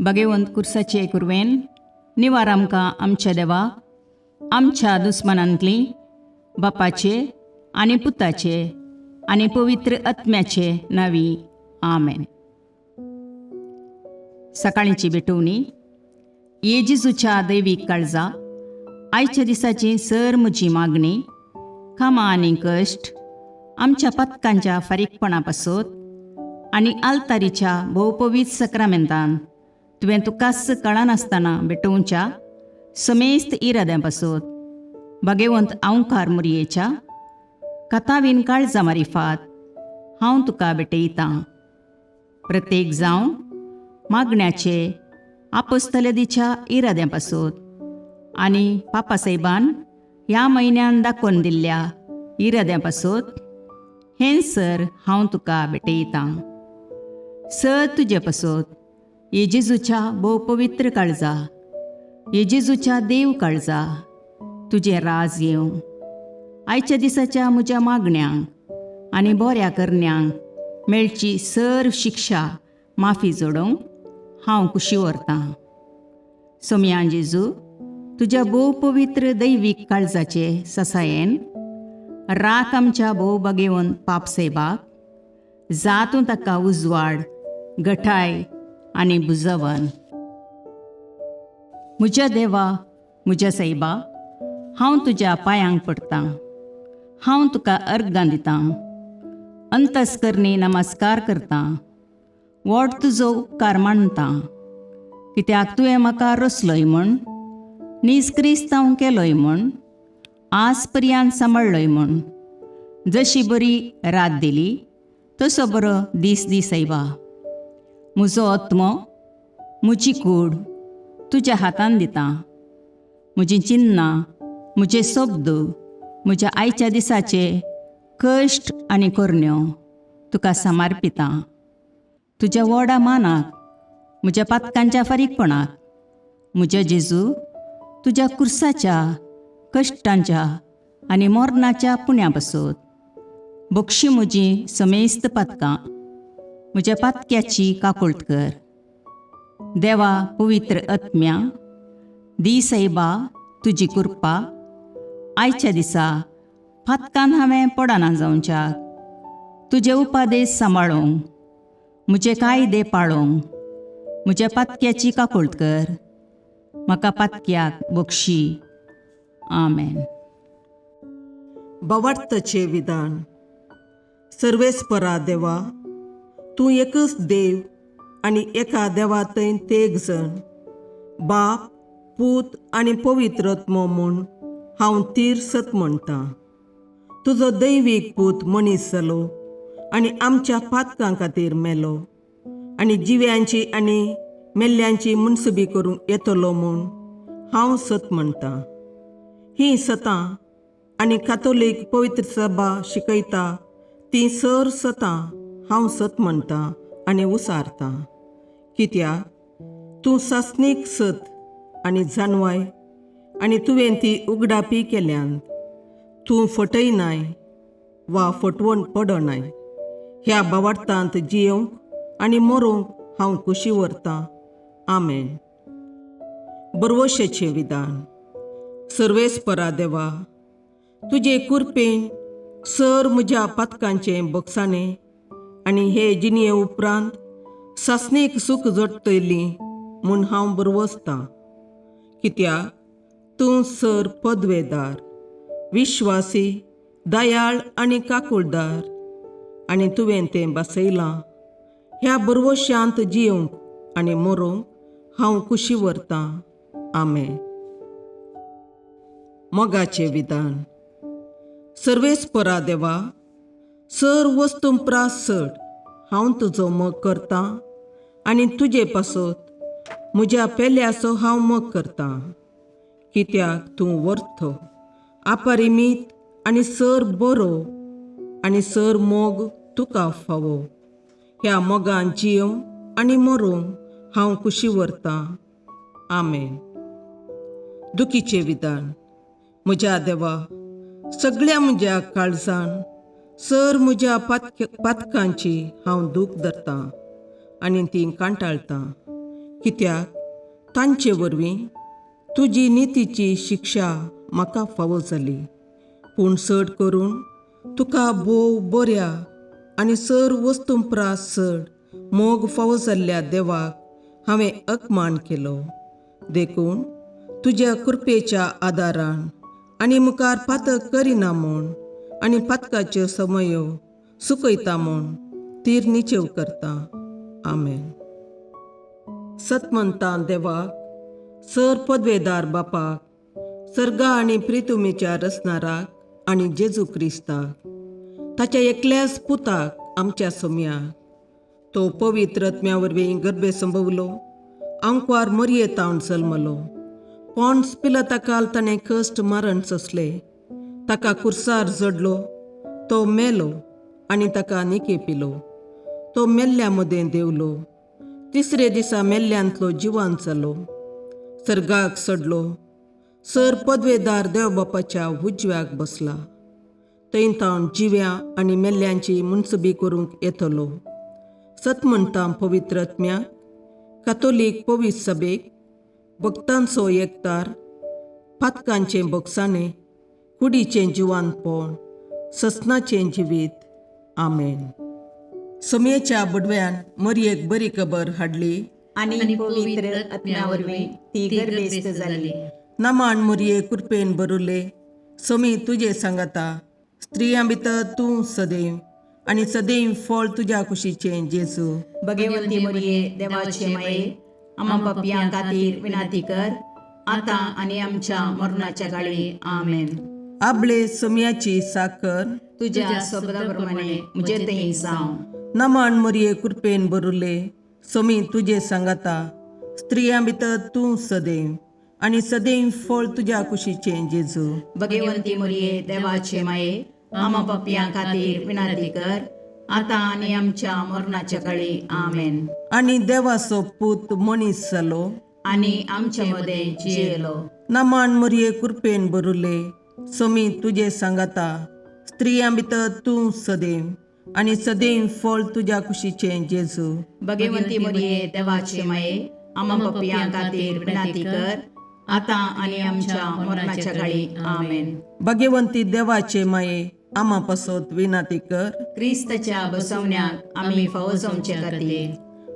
भगेवंत कुर्साचे कुरवेन निवार आमकां आमच्या देवा आमच्या दुस्मनांतली बापाचे आनी पुताचे आनी पवित्र आत्म्याचे नावी. आमेन. सकाळीची भेटवणी. ये जेजूच्या दैवीक काळजा, आयच्या दिसाची सर म्हजी मागणी, कामां आनी कश्ट आमच्या पथकांच्या फारीकपणा पासत आनी आल्तारीच्या भोवपवीत सक्रामेंतान तुवें तुकाच कळनासतना भेटोवच्या समेस्त इराद्यां पासत भगेवंत आंवकार मुरयेच्या कथावीन काळजा मारिफात हांव तुका भेटयतां. प्रत्येक जावन मागण्याचे आपस्तलदीच्या इराद्यां पासत आनी पापासाहेबान ह्या म्हयन्यान दाखोवन दिल्ल्या इराद्यां पासत हें सर हांव तुका भेटयतां. सर तुजे पासत ये जेजूच्या भोव पवित्र काळजा, ये जेजूच्या देव काळजा, तुजें राज येवं. आयच्या दिसाच्या म्हज्या मागण्यांक आनी बऱ्या करण्यांक मेळची सर शिक्षा माफी जोडोवंक हांव कुशी व्हरतां. सोमयान जेजू, तुज्या भोव पवित्र दैवीक काळजाचे ससायेन राख आमच्या भोव बागेवन पाप सेबाक जातूं ताका उजवाड, गठाय आनी बुजवन. म्हज्या देवा, म्हज्या सायबा, हांव तुज्या पांयांक पडटां. हांव तुका अर्गां दितां, अंतस्करणी नमस्कार करतां, व्हड तुजो उपकार मानतां, कित्याक तुवें म्हाका रचलोय म्हूण, नीज क्रिस्तांव केलोय म्हूण, आज पर्यंत सांबाळ्ळोय म्हूण. जशी बरी रात दिली तसो बरो दीस दी सायबा. म्हजो आत्मो, म्हजी कूड तुज्या हातान दितां. म्हजीं चिन्नां, म्हजे शब्द, म्हज्या आयच्या दिसाचे कश्ट आनी करण्यो तुका समर्पितां. तुज्या व्हडा मानाक, म्हज्या पातकांच्या फारीकपणाक, म्हज्या जेजू, तुज्या कुर्साच्या कश्टांच्या आनी मरणाच्या पुण्या पासत बक्षी म्हजी समेस्त पातकां. म्हज्या पातक्याची काकुळट कर. देवा पवित्र आत्म्या, दी सायबा तुजी कृपा आयच्या दिसा पातकान हांवें पडना जावच्याक, तुजे उपादेश सांबाळूंक, म्हजे कायदे पाळूंक म्हज्या पातक्याची काकुळट कर. म्हाका पातक्याक बक्षी. आमेन. भावार्थाचें विधान. सर्वेस्परा देवा, तूं एकच देव आनी एका देवा थंय तेग जण, बाप, पूत आनी पवित्र आत्मो म्हूण हांव तीर सत म्हणटा. तुजो दैवीक पूत मनीस जालो आनी आमच्या पातकां खातीर मेलो आनी जिव्यांची आनी मेल्ल्यांची मुनसुबी करूंक येतलो म्हूण हांव सत म्हणटा. हीं सतां आनी कातोलीक पवित्र सभा शिकयता ती सर सतां हांव सत म्हणटा आनी उसारतां, कित्याक तूं सासणीक सत आनी जाणवाय आनी तुवें ती उगडापी केल्यान. तूं फटयनाय वा फटवण पडनाय. ह्या भावार्थांत जियोवंक आनी मरोंक हांव कुशी व्हरतां. आमेन. बरवशेचें विधान. सर्वेस्परा देवा, तुजे कुरपेन सर म्हज्या पातकांचें बक्षाणें आनी हे जिणये उपरांत सासणीक सूख जोडटली म्हूण हांव बरवसतां, कित्याक तूं सर पदवेदार, विश्वासी, दयाळ आनी काकुळदार आनी तुवें तें बसयलां. ह्या बरवशांत जियोवंक आनी मरोंक हांव कुशी व्हरतां. आमेन. मोगाचें विधान. सर्वेस्परा देवा, सर वस्तू प्रास चड हांव तुजो मोग करतां आनी तुजे पासत म्हज्या पेल्याचो हांव मोग करतां, कित्याक तूं वर्थ, अपरिमीत आनी सर बरो आनी सर मोग तुका फावो. ह्या मोगान जियोवंक आनी मरोंक हांव कुशी व्हरतां. आमेन. दुखीचें विधान. म्हज्या देवा, सगळ्या म्हज्या काळजान सर म्हज्या पातकांची हांव दूख धरतां आनी ती कांटाळटां, कित्याक तांचे वरवीं तुजी नितीची शिक्षा म्हाका फावो जाली. पूण चड करून तुका भोव बऱ्या आनी सर वस्तूं प्रास चड मोग फावो जाल्ल्या देवाक हांवें अपमान केलो. देखून तुज्या कृपेच्या आदारान आनी मुखार पातक करिना म्हूण आनी पातकाच्यो समयो सुकयता म्हूण तीर निचेव करता. आमेन. सतमंतां देवाक, सर पदवेदार बापाक, सर्गा आनी प्रितुमेच्या रचणाराक आनी जेजू क्रिस्ताक, ताच्या एकल्याच पुताक आमच्या सोम्याक, तो पवित्र आत्म्या वरवीं गर्भे संभवलो, आंकवार मरयेतावन जल्मलो, पोंड्स पिलताकाल ताणें कश्ट मरण सोंसले, ताका कुर्सार जडलो, तो मेलो आनी ताका निके पिलो, तो मेल्ल्या मदें देंवलो, तिसरे दिसा मेल्ल्यांतलो जिवान जालो, सर्गाक चडलो, सर पदवेदार देव बापाच्या उजव्याक बसला, थंय तावन जिव्या आनी मेल्ल्यांची मुनसबी करूंक येतलो. सत म्हणटा पवित्र आत्म्याक, कातोलीक पवित्र सभेक, भक्तांचो एकतार, पातकांचें बोगसाणें, कुडीचें जिवानपण, ससनाचें जिवीत. आमेन. सोमयेच्या बडव्यान मरयेक बरी खबर हाडली आनी पवित्र आत्म्या वरवीं ती गर्भेस्त जाली. नमान मुरये कृपेन बरुले, सोमी तुजे सांगाता, स्त्रियां भितर तूं सदैव आनी सदैव फळ तुज्या कुशीचें जेजू. भगवंती मरिये, देवाचे माये, आमा पापयां खातीर विनंती कर, आतां आनी आमच्या मरणाच्या काळी. आमेन. आबळे सोमयाची साकर तुज्या शब्दा प्रमाणे म्हजे थंय जावं. नमान मुरये कृपेन बरुले, सोमी तुजे सांगाता, स्त्रियां भितर तूं सदैव आनी सदैव फळ तुज्या कुशीचें जेजू. भगवंती मरिये, देवाचे माये, आमा पापयां खातीर विनंती कर, आतां आनी आमच्या मरणाच्या काळी. आमेन. आनी देवाचो पूत मनीस जालो आनी आमच्या मदें जियेलो. नमान मुरये कृपेन बरुले, सोमी तुजे सांगाता, स्त्रियां भितर तूं सदैव आनी सदैव फळ तुज्या कुशीचें जेजू. भगवंती मरिये, देवाचे माये, आमा पापयां खातीर विनंती कर, आतां आनी आमच्या मरणाच्या काळी. आमेन. भगवंती देवाचे माये, आमा पासत विनंती कर. क्रिस्ताच्या बसवण्याक आमी फावो जावचे खातीर.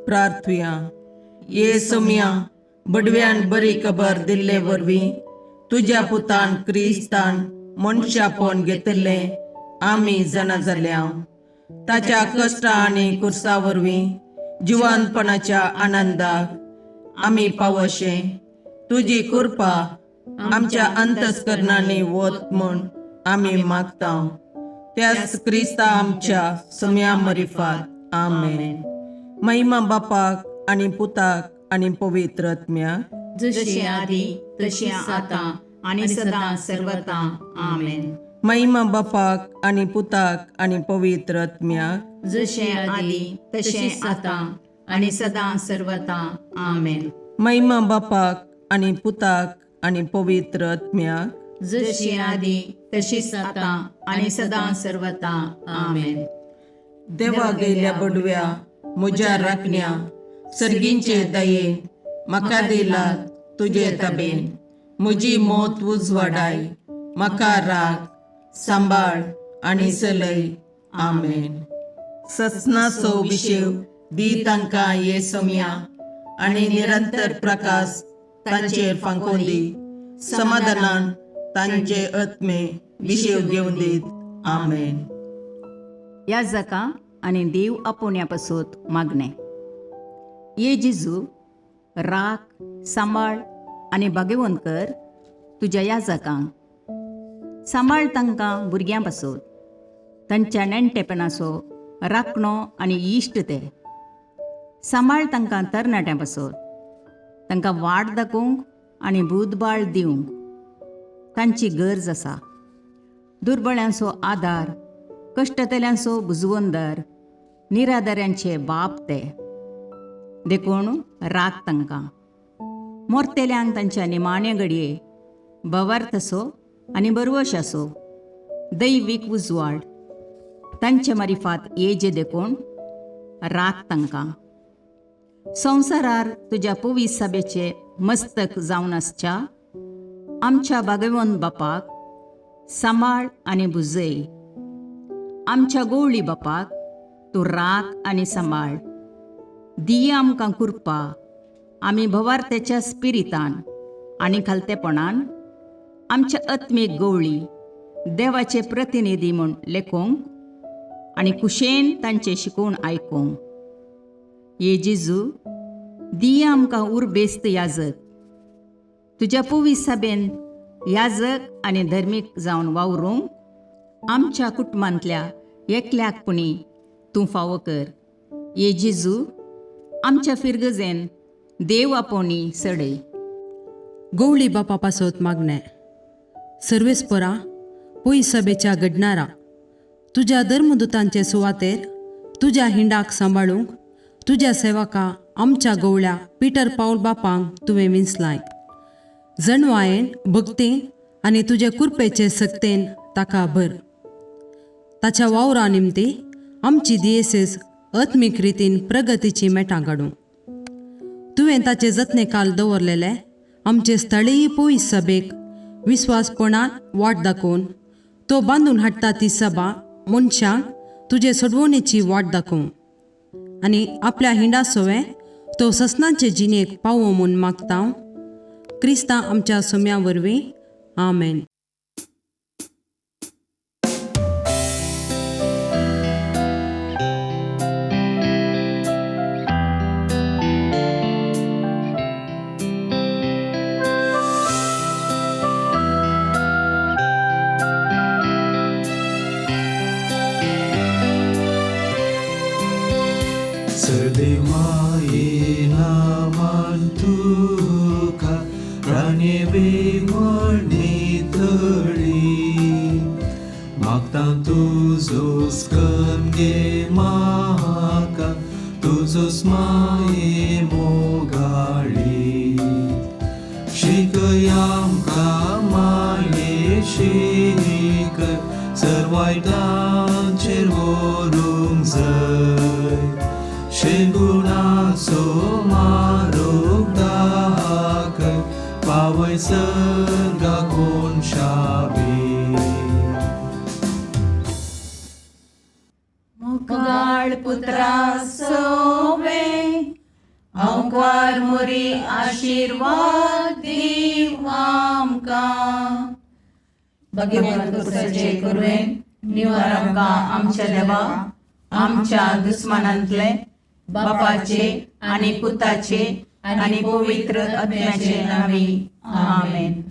प्रार्थुया. ये सोमया, बडव्यान बरी खबर दिल्ले वरवीं तुज्या पुतान क्रिस्तान मनशापण घेतिल्लें आमी जाणा जाल्या. ताच्या कश्टा आनी कुर्सा वरवीं जिवानपणाच्या आनंदाक आमी पावशे तुजी कृपा आमच्या अंतस्करणांनी वत म्हूण आमी मागता, त्याच क्रिस्ता आमच्या सम्या मरिफात. आमेन. महिमा बापाक आनी पुताक आनी पवित्र आत्म्याक, जशी आदी तशी आतां आनी सदां सर्वता. आमेन. महिमा बापाक आनी पुताक आनी पवित्र आत्म्याक, जशें आदी तशें आतां आनी सदां सर्वता. आमेन. महिमा बापाक आनी पुताक आनी पवित्र आत्म्याक, जशी आदी तशीच आतां आनी सदां सर्वता. आमेन. देवा गेल्या बडव्या म्हज्या राखण्या, सर्गींचे दयेन म्हाका दिला तुजे तबेन, म्हजी मोत उजवाडाय, म्हाका राख, सांबाळ आनी चलय. आमेन. ससनाचो विशेव दी तांकां ये सोम्या आनी निरंतर प्रकाश तांचेर फांकोवन दी, समाधानान तांचे आत्मे विशेव घेवन दीत. आमेन. ह्या जाका आनी देव आपोवण्या पासत मागणें. ये जेजू, राख, सांबाळ आनी भाग्यवंत कर तुज्या ह्या जाकांक. सांबाळ तांकां भुरग्यां पासत, तांच्या नेणटेपणाचो राखणो आनी इश्ट ते. सांबाळ तांकां तरणाट्यां पासत, तांकां वाट दाखोवंक आनी बुदबाळ दिवंक तांची गरज आसा. दुर्बळ्यांचो आदार, कश्टतल्यांचो बुजवंदर, निराधाऱ्यांचे बाप ते. देखून राख तांकां. मोरतेल्यांक तांच्या निमाण्या घडये बवार्थ आसो आनी बरवश आसो, दैवीक उजवाड तांचे मारिफात येजे, देखून राख तांकां. संवसारार तुज्या पवीस सभेचे मस्तक जावन आसच्या आमच्या भागवंत बापाक सांबाळ आनी भुजय. आमच्या गोवळी बापाक तूं राख आनी सांबाळ. दिया आमकां कृपा आमी भवार्थ्याच्या स्पिरितान आनी खालतेपणान आमच्या आत्मीक गवळी देवाचे प्रतिनिधी म्हूण लेखूंक आनी कुशेन तांचें शिकोवन आयकूंक. ये जेजू, दिया आमकां उर्बेस्त याजक, तुज्या पवीस सभेन याजक आनी धर्मीक जावन वावरूंक आमच्या कुटुंबांतल्या एकल्याक पुणी तूं फावो कर. ये जेजू, आमच्या फिरगजेन देव आपोवणी सडय. गवळी बापा पासत मागणें. सर्वेस्परा पय सभेच्या घडणारा तुज्या धर्मदुतांचे सुवातेर तुज्या हिंडाक सांबाळूंक तुज्या सेवका आमच्या गवळ्या पिटर पावल बापांक तुवें विंचलाय. जणवायेन भक्तीन आनी तुजे कुरपेचे सक्तेन ताका भर. ताच्या वावरा निमती आमची दियेसेस आत्मीक रितीन प्रगतीची मेटां काडूं. तुवें ताचे जतने काल दवरलेले आमचे स्थळीय पयस सभेक विस्वासपणान वाट दाखोवन तो बांदून हाडटा ती सभा मनशांक तुजे सोडवणेची वाट दाखोवं आनी आपल्या हिंडा सोवे तो ससनाचे जिणेक पावो म्हूण मागता क्रिस्ता आमच्या सोम्या वरवीं. आमेन. सदेवाये नामान तुका राणे बेमणी तळी मागता तुजो स्कन गे म्हाका तुजो माये मोगाळी शिकय आमकां माये शिकय सर्वायतांचेर व्हरूंक जाय शेगुणाचो मारूंक दाखय पावय सर्गा कोनशाबी. मोगाळ पुत्रा सोवे अंकार मोरी आशिर्वाद दीव आमकां. भगवंत पुरुषाचे कुरवेन निवार आमकां आमच्या देवा आमच्या दुस्मानांतले बापाचे आनी पुताचे आनी पवित्र आत्म्याचे नांवी. आमेन.